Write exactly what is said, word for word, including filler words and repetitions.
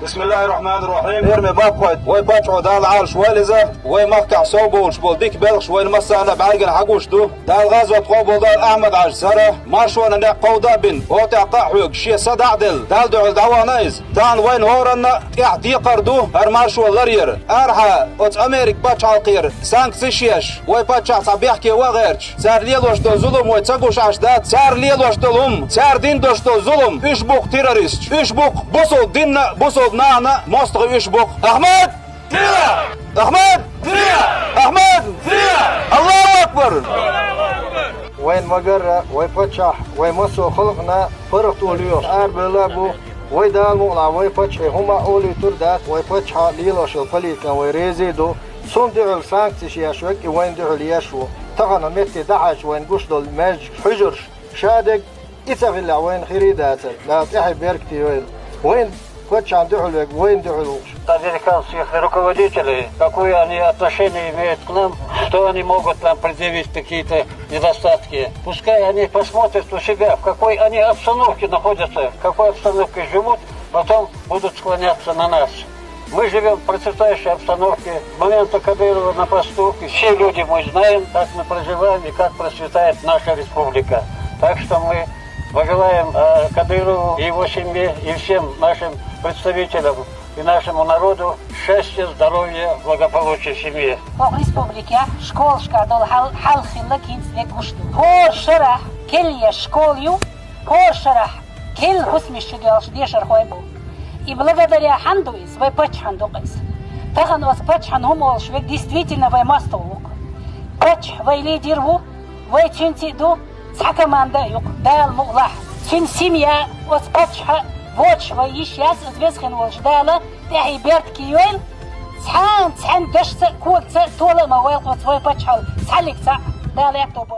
Бисмиллахир-рахманир-рахим. Эрмий баккхойт, вай паччахьо Дала Ӏалаш вайлиза, вай махкахь сов болуш болу дика белхаш вайна массарна бӀаьргана хьагуш ду. Дала гӀазот къобалдойла Ахьмад-Хьаьжа сара, маршонан некъ кховда а бина, оха тӀехь кхаъ хьоьгуш шен са дӀа а делла, Далла дуьхьал дӀавахана иза. Тахана вайна хӀоранна тӀехь декхар ду хӀара маршо ларъяр. Арахьа оцу Америка пачхьалкхера санкцеш еш, вай паччахь цхьа бехке ван гӀерташ, цара лелош долу зулам вай ца гуш Ӏаш дац, цара лелош долу хӀума, цара дина долуш долу зулам, уьш бу-кх террористаш, уьш бу-кх бусалба динна а, бусалба нахана а мостагӀий уьш бу-кх. Ахьмад! Ахьмад! Ахьмад! Аллаху акбар! Вайн ма-гарра, вай паччахь, вай массо а халкъана паргӀат олуьйш арабевлла а бу. Вай Дала мукъалахь, вай паччахье хӀума а олуьйтур а дац, вай паччахьа лелош йолу политикана вай реза а ду. Цунна дуьхьал санкцеш еш верг и вайна дуьхьал еш ву. Тахана метте дӀахьаьжча вайна гуш долу маьждигаш, хьуьжарш, шадерг и ца хиллехь вайна хир а дацара. Дала тӀаьхье беркате йойла. Вайна паччахьна дуьхьал верг вайна дуьхьал ву-кх. Американских руководителей, какое они отношение имеют к нам, что они могут нам предъявить какие-то недостатки. Пускай они посмотрят у себя, в какой они обстановке находятся, в какой обстановке живут, потом будут склоняться на нас. Мы живем в процветающей обстановке. С момента Кадырова на посту, и все люди мы знаем, как мы проживаем и как процветает наша республика. Так что мы пожелаем э, Кадырову и его семье, и всем нашим представителям, и нашему народу счастья, здоровья, благополучия в семье. Оха республикехь школашкахь долу хьал, хьал хилла кӀинтӀера гуш ду. ХӀора шарахь келла еш школа ю, хӀора шарахь келла хӀусамаш чу доьлхуш дешархой бу. И благодаря хьанна ду иза, вай паччахьан ду-кх иза. Тахана оцу паччахьан хӀума олуш верг действительно вай мостагӀа ву-кх. Паччахь вай лидер ву, вай цуьнца а ду, цхьа команда а ю-кх, Дала мукъалахь. Цуьнан семья, оцу паччахьа, воцуш вай йиш яц, иза веза хин волчу Дала тӀаьхье беркате йойла, цхьана, цхьаьна дашца а, когца а тола а ма гӀойла оцу вай паччахьал, цхьаллиг цхьаъ, Дала аьтто бойла.